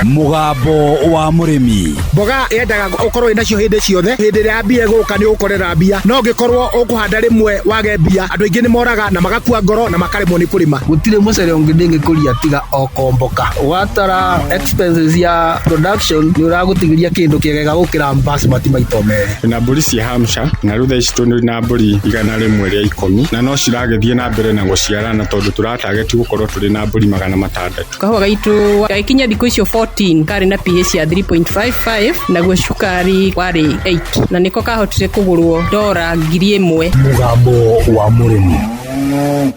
Mũgambo wa mũrĩmi. Mboga yendaga ũkorwo wĩnacio hĩndĩ ciothe. Hĩndĩ ĩrĩa mbia ĩgũka nĩ ũgũkorera mbia, no ũngĩkorwo ũkũhanda rĩmwe wage mbia, andũ aingĩ nĩ moraga na magakua ngoro na makaremwo nĩ kũrĩma. Gũtirĩ mũcere ũngĩ ndĩngĩkũria tiga o Komboka. Watara expenses ya production nĩ ũragũtigĩria kĩndũ kĩega gũkĩra basmati maita merĩ. Twĩna mbũri cia Hampshire na rĩu thaa ici twĩ na mbũri 110 na no ciragĩthiĩ na mbere na gũciarana tondũ tũratageti gũkorwo tũrĩ na mbũri 600. Kahũa gaitũ gagĩkinya thikũ icio 14 karĩ na pH ya 3.55, naguo cukari warĩ 8, na nĩko kahotire kũgũrwo dora 1000. Mũgambo wa mũrĩmi.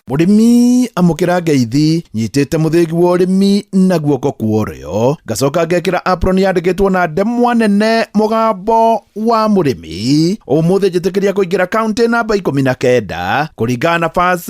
Mũrĩmi, amũkĩra ngeithi. Nyitĩte mũthĩgi wa ũrĩmi na guoko kwa ũrĩo, ngacoka ngekĩra apron yandĩkĩtwo na ndemwa nene "Mũgambo wa mũrĩmi". Ũmũthĩ njĩtĩkĩria kũingĩra kaunti namba 19 kũringana na First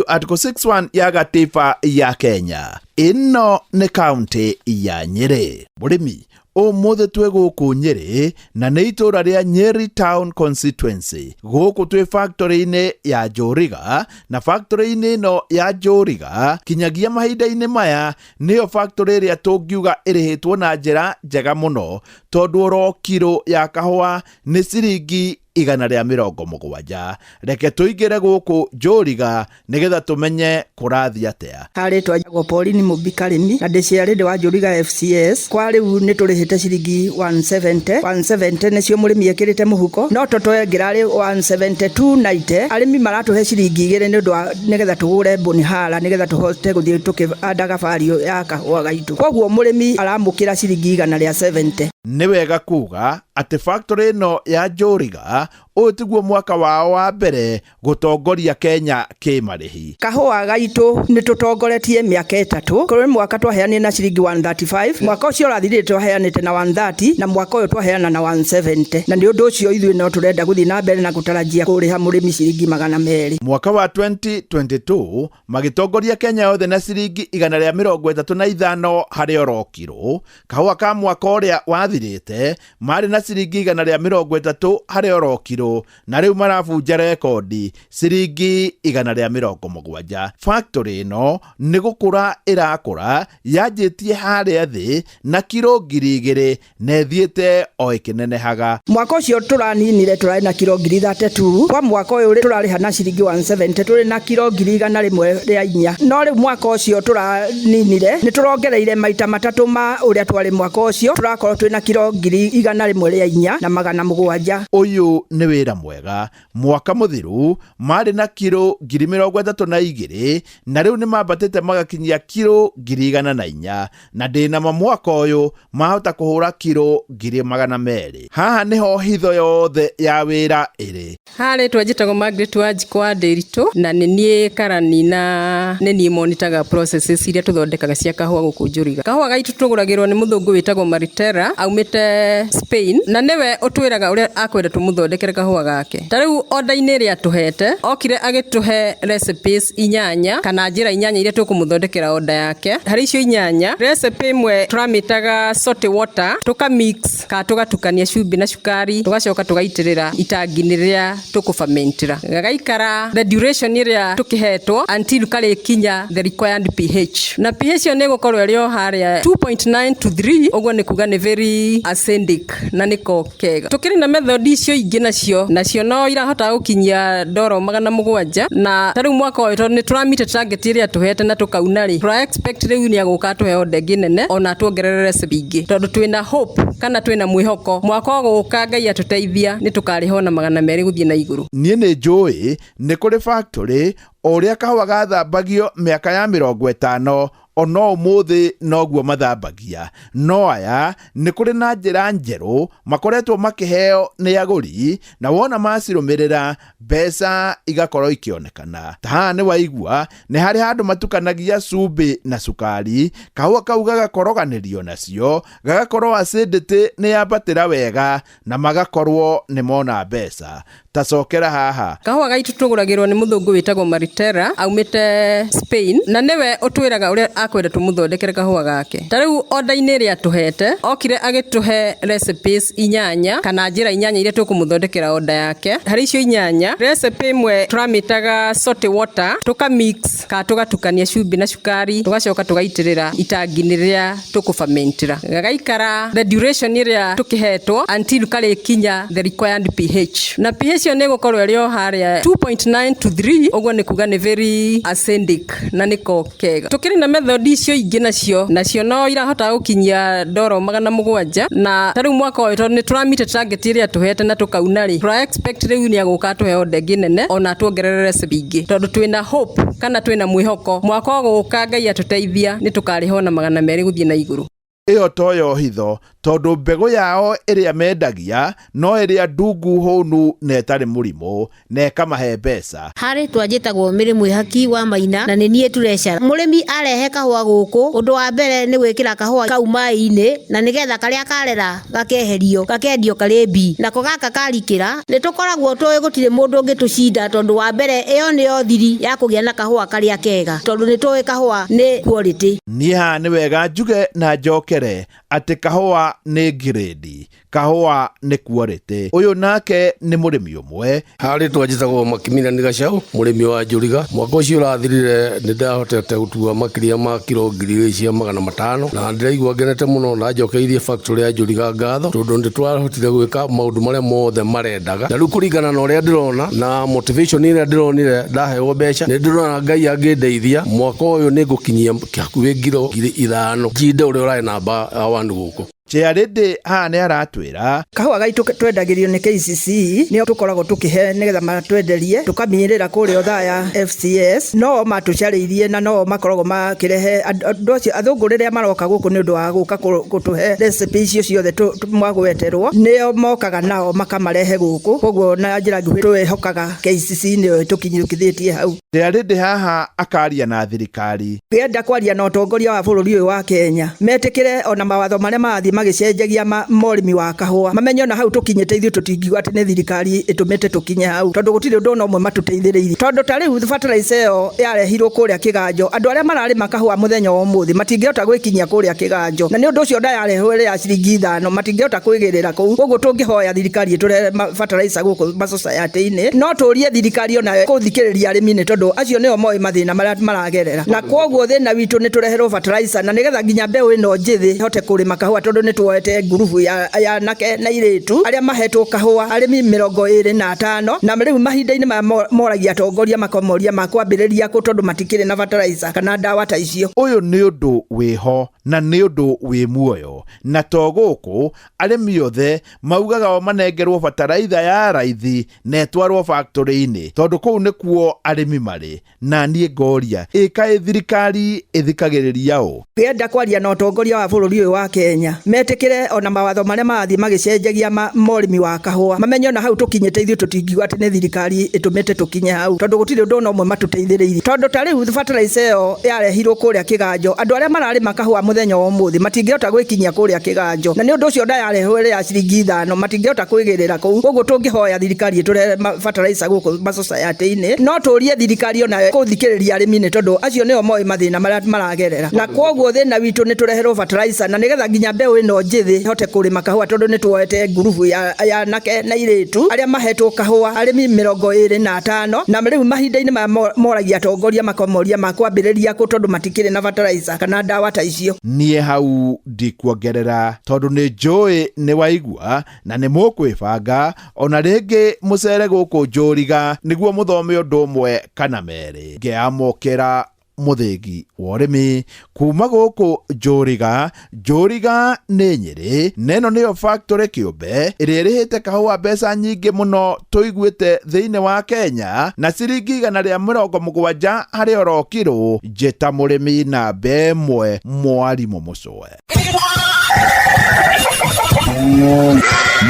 Article 61 ya gatiba ya Kenya. Ĩno nĩ kaunti ya Nyĩrĩ. Mũrĩmi, ũmũthĩ twĩ gũkũ Nyĩrĩ na nĩ itũũra rĩa Nyeri Town Constituency. Gũkũ twĩ factory-inĩ ya Njũriga, na factory-inĩ ĩno ya Njũriga kinyagia mahinda-inĩ maya nĩyo factory ĩrĩa tũngiuga ĩrĩhĩtwo na njĩra njega mũno, tondũ oro kiro ya kahũa nĩ ciringi 170. Reke tũingĩre gũkũ Njũriga nĩgetha tũmenye kũrathiĩ atĩa. Harĩtwa njagwo Pauline Mũmbi Karĩmi na ndĩciarĩ ndĩ wa Njũriga FCS. Kwa rĩu nĩ tũrĩhĩte ciringi 170, 170 nĩcio mũrĩmi ekĩrĩte mũhuko, no toto ĩngĩrarĩ 172.90. Arĩmi maratũhe ciringi 2 nĩ ũndũ wa nĩgetha tũgũre bonihara, nĩgetha tũhote gũthiĩ tũkĩhandaga value ya kahũa gaitũ. Koguo mũrĩmi aramũkĩra ciringi 170. Nĩ wega kuga atĩ factory ĩno ya Njũriga, ũyũ tiguo mwaka wao wa mbere gũtongoria Kenya kĩmarĩhi. Kahũa gaitũ nĩ tũtongoretie mĩaka 3. Kũrĩ mwaka twaheanire na ciringi 135, mwaka ũcio ũrathirire twaheanĩte na 130, na mwaka ũyũ twaheana na 170, na nĩ ũndũ ũcio ithuĩ no tũrenda gũthiĩ na mbere na gũtarajia kũrĩha mũrĩmi ciringi 200. Mwaka wa 2022 magĩtongoria Kenya yothe na ciringi 135 harĩ oro kiro. Kahũa ka mwaka ũrĩa wathirĩte marĩ na ciringi 130 harĩ oro kiro, na rĩu marabunja rekondi ciringi 170. Factory ĩno nĩ gũkũra ĩrakũra, yanjĩtie harĩa thĩ na kiro 2000 na ĩthiĩte o ĩkĩnenehaga. Mwaka ũcio tũraninire tũrarĩ na kiro 32,000. Kwa mwaka ũyũ tũrarĩha na ciringi 170, tũrĩ na kiro 104,000. No rĩu mwaka ũcio tũraninire nĩ tũrongereire maita matatũ ma ũrĩa twarĩ mwaka ũcio, tũrakorwo twĩ na kiro 104,700. Ũyũ nĩ wĩra mwega. Mwaka mũthiru marĩ na kiro 32,000, na rĩu nĩ mambatĩte magakinyia kiro 104,000, na ndĩnama mwaka ũyũ mahota kũhũra kiro 200,000. Haha nĩho hitho yothe ya wĩra ĩrĩ. Harĩtwa njĩtagwo Margaret Wanjikũ wa Ndĩritũ, na nĩ niĩ karani na nĩ niĩ monitaga processes iria tũthondekaga cia kahũa gũkũ Njũriga. Kahũa gaitũ tũgũragĩrwo nĩ mũthũngũ wĩtagwo Maritera, aumĩte Spain, na nĩwe ũtwĩraga ũrĩa akwenda tũmũthondekere kahũa gake. Ta rĩu order-inĩ ĩrĩa atũhete, okire agĩtũhe recipes inyanya kana njĩra inyanya iria tũkũmũthondekera order yake. Harĩ icio inyanya, recipe ĩmwe tũramĩtaga salty water, tũka mix kana tũgatukania cumbĩ na cukari, tũgacoka tũgaitĩrĩra itangi-inĩ rĩrĩa tũkũfermentĩra. Gagaikara the duration ĩrĩa tũkĩhetwo until karĩkinya the required pH. Na pH ĩyo nĩ ĩgũkorwo ĩrĩ o harĩa 2.9 to 3, ũguo nĩ kuga nĩ very acidic na nĩko kega. Tũkĩrĩ na method icio ingĩ, nacio no irahota gũkinyia ndoro 700. Na ta rĩu mwaka ũyũ, tondũ nĩ tũramite target ĩrĩa tũhete na tũkauna rĩ, tũra expect rĩu nĩ agũka atũhe order ĩngĩ nene, ona tuongerere recipe ingĩ, tondũ twĩna hope kana twĩna mwĩhoko mwaka ũgũka, Ngai atũteithia, nĩ tũkarĩha ona 200 gũthiĩ na igũrũ. Niĩ nĩ njũĩ nĩ kũrĩ factory o ũrĩa kahũa gathambagio mĩaka ya 50, ono ũmũthĩ noguo mathambagia. No aya nĩ kũrĩ na njĩra njerũ makoretwo makĩheo nĩ agũri, na wona macirũmĩrĩra mbeca igakorwo ikĩonekana. Ta haha nĩ waigua nĩ harĩ handũ matukanagia cumbĩ na cukari, kahũa kau gagakoroganĩrio nacio, gagakorwo acidity nĩ yambatĩra wega na magakorwo nĩ mona mbeca. Ta cokera haha. Kahũa gaitũ tũgũragĩrwo nĩ mũthũngũ wĩtagwo Maritera. Maritera aumĩte Spain, na nĩwe ũtwĩraga ũrĩa akwenda tũmũthondekere kahũa gake. Ta rĩu order-inĩ ĩrĩa atũhete, okire agĩtũhe recipes 8 kana njĩra 8 iria tũkũmũthondekera order yake. Harĩ icio 8, recipe ĩmwe tũramĩtaga salty water, tũka mix kana tũgatukania cumbĩ na cukari, tũgacoka tũgaitĩrĩra itangi-inĩ rĩrĩa tũkũfermentĩra. Gagaikara the duration ĩrĩa tũkĩhetwo until karĩkinya the required pH. Na pH ĩyo nĩ ĩgũkorwo ĩrĩ o harĩa 2.9 to 3, ũguo nĩ kuga nĩ very acidic na nĩko kega. Tũkĩrĩ na method icio ingĩ nacio no irahota gũkinyia ndoro 700, na ta rĩu mwaka ũyũ tondũ nĩ tũramite target ĩrĩa tũhete na tũkauna rĩ, tũra expect rĩu nĩ agũka atũhe order ĩngĩ nene ona tuongerere recipe ingĩ, tondũ twĩna hope kana twĩna mwĩhoko mwaka ũgũka Ngai atũteithia nĩ tũkarĩha ona 200 gũthiĩ na igũrũ. Ĩyo toyo hitho, tondũ mbegũ yao ĩrĩa mendagia no ĩrĩa ndungu hũnu na ĩtarĩ mũrimũ na ĩkamahe mbeca. Harĩ twanjĩtagwo Mĩrĩ Mwĩhaki wa Maina na nĩ niĩ treasurer. Mũrĩmi arehe kahũa gũkũ, ũndũ wa mbere nĩ gwĩkĩra kahũa kau maĩ-inĩ na nĩgetha karĩa karera gakeherio, gakendio karĩ mbi. Nako gaka karikĩra nĩ tũkoragwo tũĩ gũtirĩ mũndũ ũngĩtũcinda, tondũ wa mbere ĩyo nĩyo thiri ya kũgĩa na kahũa karĩa kega, tondũ nĩ tũĩ kahũa nĩ quality. Niĩ haha nĩ wega njuge na njokere atĩ kahũa nĩ grade, kahũa nĩ quality. Ũyũ nake nĩ mũrĩmi ũmwe. Harĩ twanjĩtagwo Makimilian Gacau, mũrĩmi wa Njũriga. Mwaka ũcio ũrathirire nĩ ndahotete gũtua makĩria ma kiro 2500, na ndĩraigua ngenete mũno na njokeirie factory ya Njũriga ngatho, tondũ nĩ twahotire gwĩka maũndũ marĩa mothe marendaga. Na rĩu kũringana na ũrĩa ndĩrona na motivation ĩrĩa ndĩronire ndaheo mbeca, nĩ ndĩrona Ngai angĩndeithia mwaka ũyũ nĩ ngũkinyia hakuhĩ ngiro 5000 njinde ũrĩa ũrarĩ namba 1 gũkũ. Chairlady haha nĩ aratwĩra kahũa gaitũ twendagĩrio nĩ KCC, nĩo tũkoragwo tũkĩhe nĩgetha matwenderie, tũkaminyĩrĩra kũrĩa Othaya FCS, no matũcarĩirie na no makoragwo makĩrehe andũ acio athũngũ rĩrĩa maroka gũkũ nĩ ũndũ wa gũka gũtũhe recipe icio ciothe mwagweterwo, nĩo mokaga nao makamarehe gũkũ. Koguo na njĩra nguhĩ twĩhokaga KCC nĩyo ĩtũkinyũkithĩtie hau. Chairlady haha akaria na thirikari. Ngĩenda kwaria na ũtongoria wa bũrũri ũyũ wa Kenya, metĩkĩre ona mawatho marĩa marathiĩ magĩcenjagia morĩmi wa kahũa, mamenye ona hau tũkinyĩte ithuĩ tũtingiuga atĩ nĩ thirikari ĩtũmĩte tũkinye hau, tondũ gũtirĩ ũndũ ona ũmwe matũteithĩrĩirie. Tondũ ta rĩu fertilizer ĩyo yarehirwo kũrĩa Kĩganjo, andũ arĩa mararĩma kahũa mũthenya wa ũmũthĩ matingĩhota gwĩkinyia kũrĩa Kĩganjo, na nĩ ũndũ ũcio ndayarehwo ĩrĩ ya ciringi 5 matingĩhota kwĩgĩrĩra kũu. Koguo tũngĩhoya thirikari ĩtũrehere fertilizer gũkũ macociety-inĩ, no tũrie thirikari onayo kũthikĩrĩria arĩmi, nĩ tondũ acio nĩo moĩ mathĩna marĩa maragerera. Na koguo thĩna witũ nĩ tũreherwo fertilizer na nĩgetha nginya mbeũ ĩno njĩthĩ ĩhote kũrĩma kahũa, tondũ nĩ tuoete ngurubu ya anake na airĩtu arĩa mahetwo kahũa, arĩmi 25, na rĩu mahinda-inĩ maya moragia atongoria makamoria makwambĩrĩria kũ, tondũ matikĩrĩ na fertilizer kana ndawa ta icio. Ũyũ nĩ ũndũ wĩho na nĩ ũndũ wĩ muoyo, na to gũkũ arĩmi othe maugaga o manengerwo bataraitha ya raithi na ĩtwarwo factory-inĩ, tondũ kũu nĩkuo arĩmi marĩ. Na niĩ ngoria, ĩkaĩ thirikari ĩthikagĩrĩria ũ? Ngĩenda kwaria na ũtongoria wa bũrũri ũyũ wa Kenya, metĩkĩre ona mawatho marĩa marathiĩ magĩcenjagia morĩmi wa kahũa, mamenye ona hau tũkinyĩte ithuĩ tũtingiuga atĩ nĩ thirikari ĩtũmĩte tũkinye hau, tondũ gũtirĩ ũndũ ona ũmwe matũteithĩrĩirie. Tondũ ta rĩu fertilizer ĩyo yarehirwo kũrĩa Kĩganjo, andũ arĩa mararĩma kahũa mũthenya wa ũmũthĩ matingĩhota gwĩkinyia kũrĩa Kĩganjo, na nĩ ũndũ ũcio ndayarehwo ĩrĩ ya ciringi 5 matingĩhota kwĩgĩrĩra kũu. Koguo tũngĩhoya thirikari ĩtũrehere fertilizer gũkũ macociety-inĩ, no tũrie thirikari onayo kũthikĩrĩria arĩmi, nĩ tondũ acio nĩo moĩ mathĩna marĩa maragerera. Na koguo thĩna witũ nĩ tũreherwo fertilizer na nĩgetha nginya mbeũ ĩno njĩthĩ ĩhote kũrĩma kahũa, tondũ nĩ tuoete ngurubu ya anake na airĩtu arĩa mahetwo kahũa, arĩmi 25, na rĩu mahinda-inĩ maya moragia atongoria makamoria makwambĩrĩria kũ, tondũ matikĩrĩ na fertilizer kana ndawa ta icio. Niĩ hau ndikuongerera, tondũ nĩ njũĩ nĩ waigua na nĩ mũkwĩbanga ona rĩngĩ mũcere gũkũ Njũriga nĩguo mũthome ũndũ ũmwe kana merĩ. Ngĩamũkĩra mũthĩgi wa ũrĩmi kuma gũkũ Njũriga. Njũriga nĩ Nyĩrĩ, na ĩno nĩyo factory kĩũmbe ĩrĩa ĩrĩhĩte kahũa mbeca nyingĩ mũno tũiguĩte thĩinĩ wa Kenya, na ciringi 170 harĩ oro kiro. Njĩta mũrĩmi namba 1 mwarimũ Mũcwe.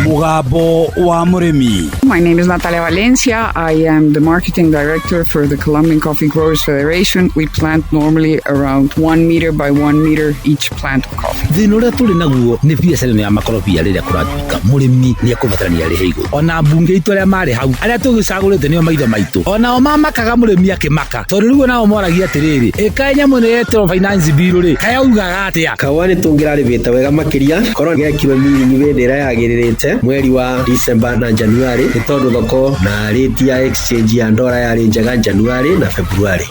Mũgambo wa mũrĩmi. My name is Natalia Valencia. I am the marketing director for the Colombian Coffee Growers Federation. We plant normally around 1 meter by 1 meter each plant of coffee. Thĩna ũrĩa tũrĩ naguo nĩ biacara ĩno ya makorobia. Rĩrĩa kũratuĩka mũrĩmi nĩ ekũbatarania arĩhe igũrũ, ona mbunge itũ arĩa marĩ hau, arĩa tũgĩcagũrĩte nĩo maitho maitũ, onao mamakaga mũrĩmi akĩmaka, tondũ rĩu onao moragia atĩrĩrĩ, ĩkaĩ nyamũ ĩno yetĩrwo finance bill rĩ, kayaugaga atĩa? Kahũa nĩ tũngĩrarĩmĩte wega makĩria korwo gekirwo miringi hĩndĩ ĩrĩa yagĩrĩrĩte, mweri wa December na January, nĩ tondũ thoko na rate ya exchange ya ndora yarĩ njega January na February.